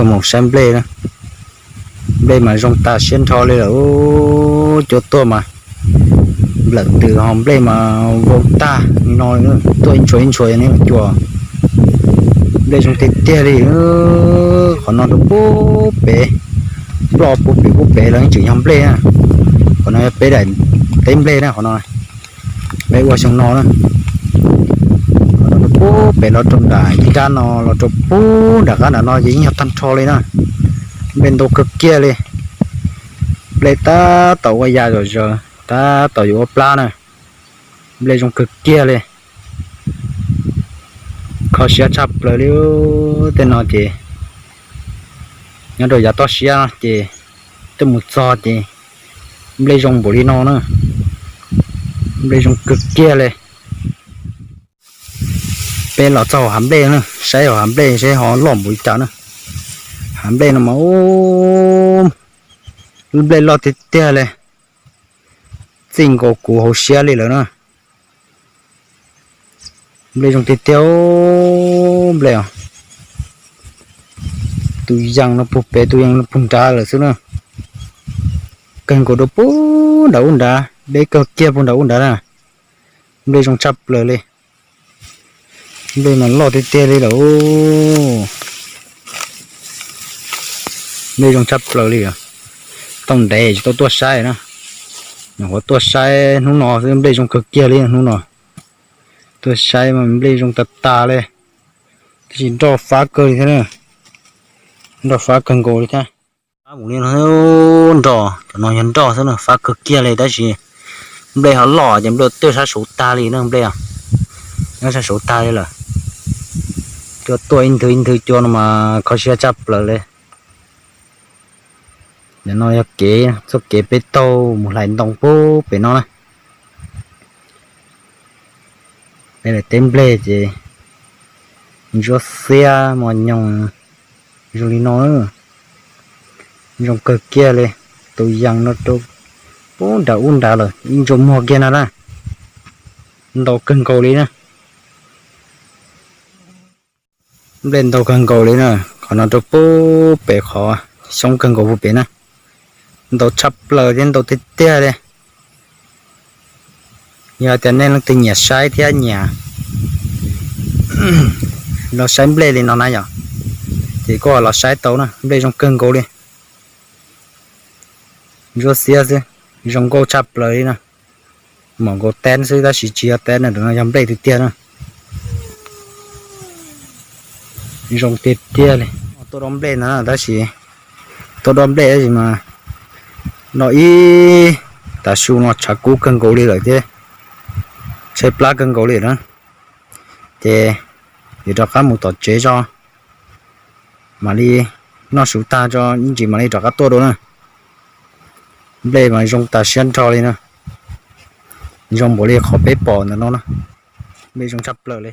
Mus saib nplej na, nplej mas zoo tas siab nrho li lawm. Cua tuaj mas nplawm ntws ho nplej mas vau tag li no, tuaj ib ntshua ib ntshua ne cua. Nplej zoo tiag tiag li. Qhov no rau pub pem, ploj pub pem pub pem los yeej tseem yog nplej na. Qhov no yog peb daim teb nplej na, qhov no peb ua xyoo no na. Qhov no rau pub pem los rau nram ib nrab no los rau pub nram qab nram no ces yeej yog tag nrho li na. Nplej ntau kawg kiag li. Nplej tab tom ua ya zom zaws, tab tom yuav ua plab na. Nplej zoo kawg kiag li. Kho siab tshaj plaws li. Tej no ces nyob rau yav toj siab ces twb mus txog ces nplej zoo npaum li no na. Nplej zoo kawg kiag li. Peb los txog hauv hav nplej na, saib hauv hav nplej seb ho loj npaum li cas na. Hav nplej no mas ub, lub nplej loj tiag tiag li, txij nkaus kuv hauv siab li lawm na. Nplej zoo tiag tiag, nplej os. Tus yees no puag pem, tus yees no puag nrad lawm xwb na. Kawg nkaus rau puag nram ub nrad, deb kawg kiag puag nram ub nrad na. Nplej zoo tshaj plaws li. Nplej mas loj tiag tiag li lawm. Nplej zoo tshaj plaws li. Tau ntev tsis tau tuaj saib na. Nyuam qhuav tuaj saib hnub no xwb, nplej zoo kawg kiag li hnub no. Tuaj saib mas nplej zoo tas tas li. Tab sis nroj fab kawg li thiab na. Nroj fab kawg nkaus li thiab. Fab mus li no, nroj, cov no yog nroj xwb na, fab kawg kiag li tab sis nplej ho loj ces nplej tuaj sab saud tag li na nplej. Nyob sab saud tag li lawm. Cua tuaj ib nthwv ib nthwv cua no mas kho siab tshaj plaws li. Nim no yog kev, txoj kev peb taug mus hlais ntoo puag pem no na. Peb daim teb nplej ces ntsuab xiab mos nyoos zoo li no, zoo kawg kiag li. Tus yees no rau puag nram ub nrad lawm ib ntsuas muag kiag na na. Ntau kawg nkaus li na. Nplej ntau kawg nkaus li na, qhov no rau puag pem qhov xyoob kawg nkaus puag pem na. Ntau tshaj plaws thiab ntau tiag tiag li. Yog tias nej leej twg nyiam saib thiab nyiam los saib nplej li no na yom, ces koj los saib tau na, nplej zoo kawg nkaus li. Ntsuab xiab xwb, zoo nkauj tshaj plaws li na. Mam nkaus teb xwb tab sis tsis yog teb na, tus no yog nplej tiag tiag na. Zoo tiag tiag li. Tuaj dob nplej no tab sis, tuaj dob nplej tab sis mas no ib tav su no tshav kub kawg nkaus li lawm thiab, tshaib plab kawg nkaus li na. Ces yuav rov qab mus tom tsev tso, mam li noj su tag tso ib ntsis mam li rov qab tuaj dua na. Nplej mas zoo tas siab nrho li na, zoo npaum li qhov peb pom ntawm no na, nplej zoo tshaj plaws li.